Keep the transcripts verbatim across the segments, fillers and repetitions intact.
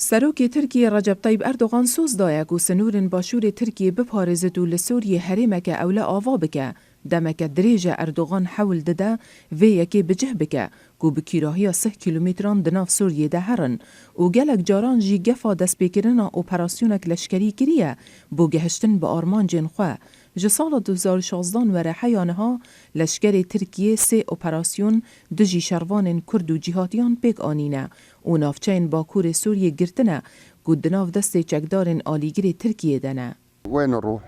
Serokê Tirkiyê Recep Tayyip Erdogan soz daye ku sinûrên başûrê Tirkiyê biparêzit û li Sûriyê herêmeke ewle ava bike. Demeke dirêj e Erdogan hewl dide vê yekê bi cih bike ku bi kîrahiya sih kîlometran di nav Sûriyê de herin û gelek caran jî gefa destpêkirina operasyonek leşkerî kiriye bo gehiştin bi armancên xwe. Ji sala du hezar û şazdan were heya niha leşkerê Tirkiyê sê operasyon dijî şervanên Kurd û cîhadiyan pêk anîne û navçeyên Bakurê Sûriyê girtine ku di nav destê çekdarên alîgirê Tirkiyê de ne. وين نروح؟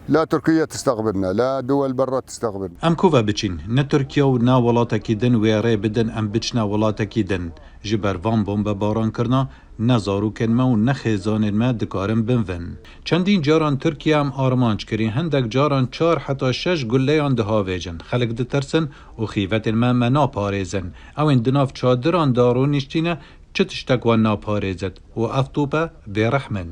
لا تركيا تستقبلنا، لا دول برا تستقبلنا. Em ku ve biçîn? Ne Tirkiye û ne welatekî din wê rê bidin em biçine welatekî din. Ji ber van bombebaran kirina ne zarokên me û ne xêzanên me dikarin binvin. Çendîn caran Tirkiye em armanc kirîn, hindek caran çar heta şeş guleyan dihavêjin. Xelk ditirsin û xîvetên me me naparêzin. Ew ên di nav çadiran de rûniştîne, çi tiştek wan naparêzit û ev tope bêrehm in.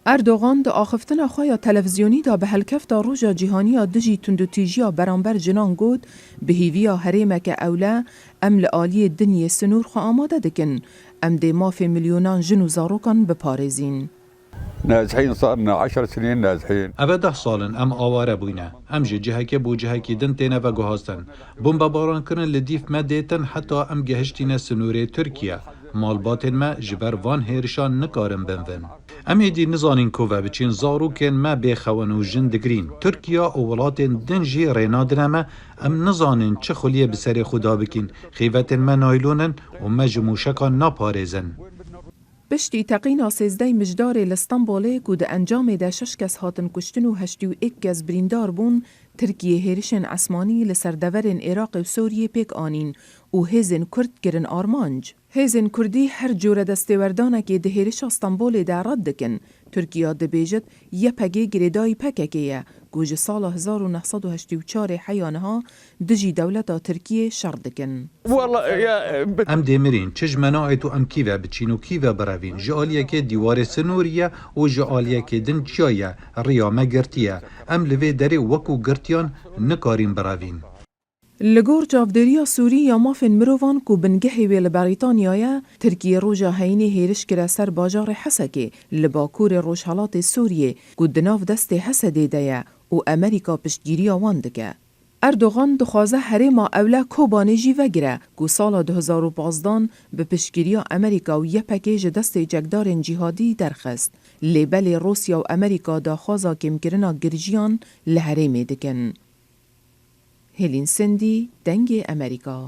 Erdogan di axiftina xwe ya televîzyonî de bi helkefta Roja Cîhanî ya dijî tundûtîjiya beramber jinan got, bi hêviya herêmeke ewle, em li aliyê din yê sinûr xwe amade dikin. Em dê mafê milyonan jin û zarokan biparêzîn. نازحين، صار لنا عشر سنين نازحين. Ev e deh sal in em aware bûyne. Em ji cihekê bo cihekî din têne veguhastin. Bombebarankirin li dîf me dêtin heta em gehiştîne sinûrê Tirkiye. Malbatên me ji ber van hêrişan nikarin binvin. Em êdî nizanîn ku ve biçîn, zarokên me bêxewn û jin digirîn. Tirkiye û welatên din jî rê nadine me. Em nizanin çi xuliyê bi serê xwe de bikîn. Xîvetên me naylon in û me ji mûşekan naparêzin. Piştî teqîna sêzdeh Mijdarê li Stenbolê ku di encamê de şeş kes hatin kuştin û heştê û yek kes birîndar bûn, Tirkiye hêrişên esmanî li ser deverên Iraqê û Sûriyê pêk anîn û hêzên Kurd kirin armanc. Hêzên Kurdî her cure destêwerdanekê di hêrişa Stenbolê de red dikin. Tirkiye dibêjit Y P G girêdayî P K K ye, ku ji sala hezar û neh sed û heştê û çar ê heya niha dijî dewleta Tirkiyê şer dikin. والله يا بت- Em dê mirîn, çi ji me naêt û em kî ve biçîn û kî ve birevîn. Ji aliyekê dîwarê sinûrî ye û ji aliyekê din çiya ye, riya me girtî ye. Em li vê derê wekû girtiyan nikarîn birevîn. Li gor çavdêriya Sûrî ya mafên mirovan ku bingehê wê li Berîtanya ye, Tirkiye roja heyînê hêriş kire ser bajarê Hesekê li bakurê rojhelatê Sûriyê ku di nav destê Hesedê de ye û Amerîka piştgiriya wan dike. Erdogan dixwaze herêma ewle Kobanê jî vegire ku sala du hezar û pazdan bi piştgiriya Amerîka û Y P G ji destê çekdarên cîhadî derxist. Lê belê Rûsya û Amerîka daxwaza kêmkirina girjiyan li herêmê dikin. Hêlîn Sindî, Dengê Amerîka.